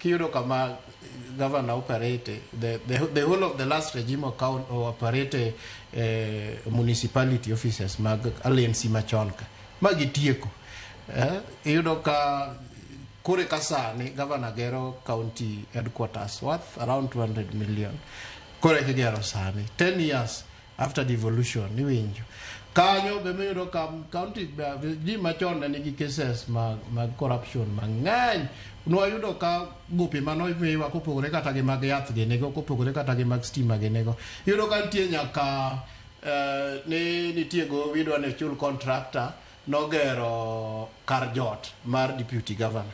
Kiyudo kama governor operate, the whole of the last regime account operate municipality offices mag alensi machon ka ma gitieko. Iyudo ka kore ka sani governor gero county headquarters worth around 200 million. Kore kigero sani 10 years after devolution, iwinjo kanyo be miyudo ka county ji machon ne nigi cases mag corruption mang'eny. Nwayudo ka gope manomiwa kopogore kata gi mag yath ginigo, kopogore kata gi mag stima ginigo, iyudo ka nitie nyaka ni nitie gowi idwa ni chul contractor nogero kar jot mar deputy governor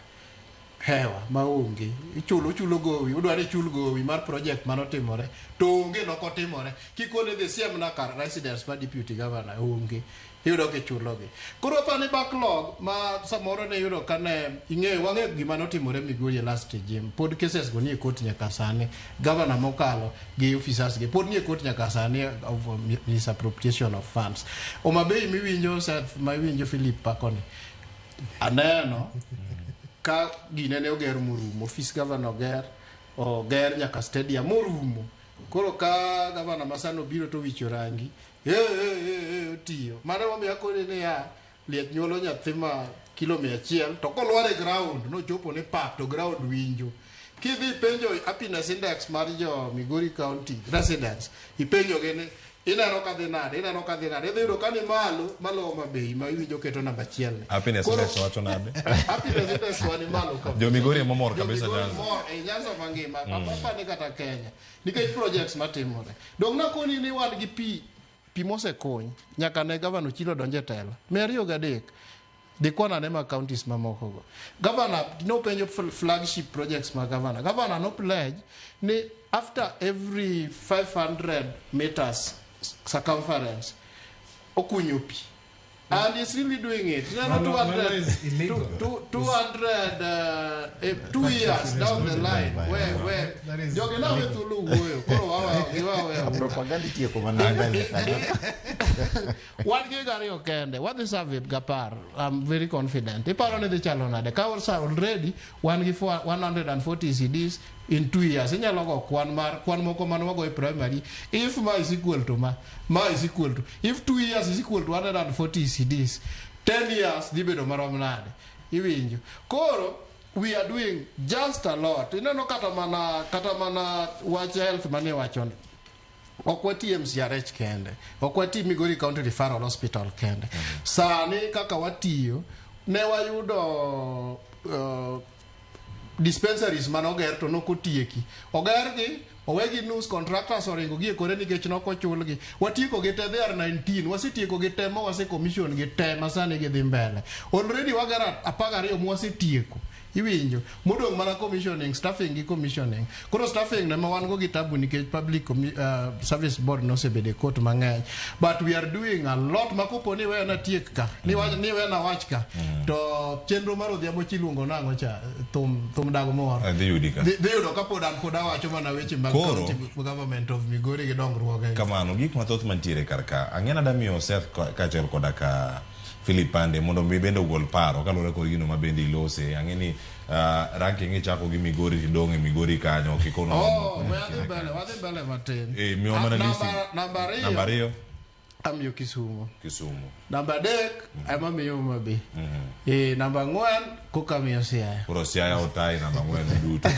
hewa maonge, ichulo uchulo gowi, udwa ni chul gowi mar project manotimore to onge, nokotimore. Kikone dhi siemna kar residence mar deputy governor, onge, iyudo kichulogi. Koro apani backlog ma samoro ne iyudo ka ne ing'eyo wang'eyo gima notimore Migori e last regime, pod cases go nie court nyaka sani. Governor mokalo gi officers gi pod nie court nyaka sani of misappropriation of funds. Homa Bay miwinjo Seth, ma iwinjo Philip pakoni, aneno ka gine ne oger morumo, office governor oger nyaka stadium morumo. Koro ka governor masani obiro to wicho rangi otiyo. Mano emomiyo akoni niya, liech nyuolo nyathi ma kilo 100 to kolwar e ground nochopo ni pap to ground winjo. Kidhi penjo happiness index mar jo Migori County residents, ipenjogi ni ineno ka dhi nade, ineno ka dhi nade, idhi yudo ka ni malo malo Homa Bay ma iwinjo keto namba achiel ni. Happiness index wacho nade? Happiness index wa ni malo kabisa. Jo Migori ema mor kabisa. Jo Migori Nyanza. mor e Nyanza mangima, apani kata Kenya, nikech projects matimore. Dong nakoni ni wan gi pi mosekuny nyaka ne gavana Ochilo donjo e telo 203. Dhi kwan ane mag counties mamoko go. Governor nopenjo flagship projects mag governor. Governor no pledge ni after every 500 meters circumference okunyo pi. And he's really doing it. Ineno Mano 200, is illegal. 200, 2 years down the line, where, That is jogi nawe thuolo wuoyo, koro wawe, giwawe. Propaganda itieko mana mbele kanyo. Wan gi higa 2 kende, wadhi survive gapar. I'm very confident. Iparo ni dhi chalo nade ka already wan gi 140 ECDs in 2 years? Inyalo go kwan mar kwan moko man wago e primary. If ma is equal to ma is equal to, if 2 years is equal to 140 ECDs, 10 years dhi bedo marom nade? Iwinjo? Koro we are doing just a lot. Ineno kata mana wach health mane wachoni, ok wati MCRH kende, ok wati Migori County Referral Hospital kende. Sani kaka watiyo, ne wayudo dispensaries manoger to nokotieki, ogergi owegi nus, contractors oringo gi e kore nikech nokochulgi. Watieko gi te, they are 19. Wasetieko gi te ma wase commission gi te ma sani gidhi mbele. Already wagero 12 mwasetieko, iwinjo? Modong' mana commissioning, staffing gi commissioning. Koro staffing ne ma wan go gi tabu nikech public service board nosebedo e court mang'eny, but we are doing a lot. Ma kopo ni weyo natiek ka ni, ni weyo wach ka to chenro mar odhiambo chiluongo nang'o cha, thum dago moro. Dhi yudi ka. Dhi yudo ka pod an pod awacho mana weche mag Koro- county government of Migori gi dongruoge. Kamano, gik mathoth mantiere kar ka ang'e nada miyo Seth kaachiel koda ka Philip Pande mondo mi bende ogol paro kaluwore kod gino ma bende ilose. Ang'e ni ranking ichako gi Migori tidong' e Migori kanyo, ok ikono. Oh, we adhi mbele, wadhi mbele matin. Eh, miwa mana Ah, listing. Namba 2. Namba 2. Amiyo Kisumu. Kisumu. Namba 3 ema miyo Homa Bay. Namba 4 koka miyo Siaya. Koro Siaya otayi namba 4 duto.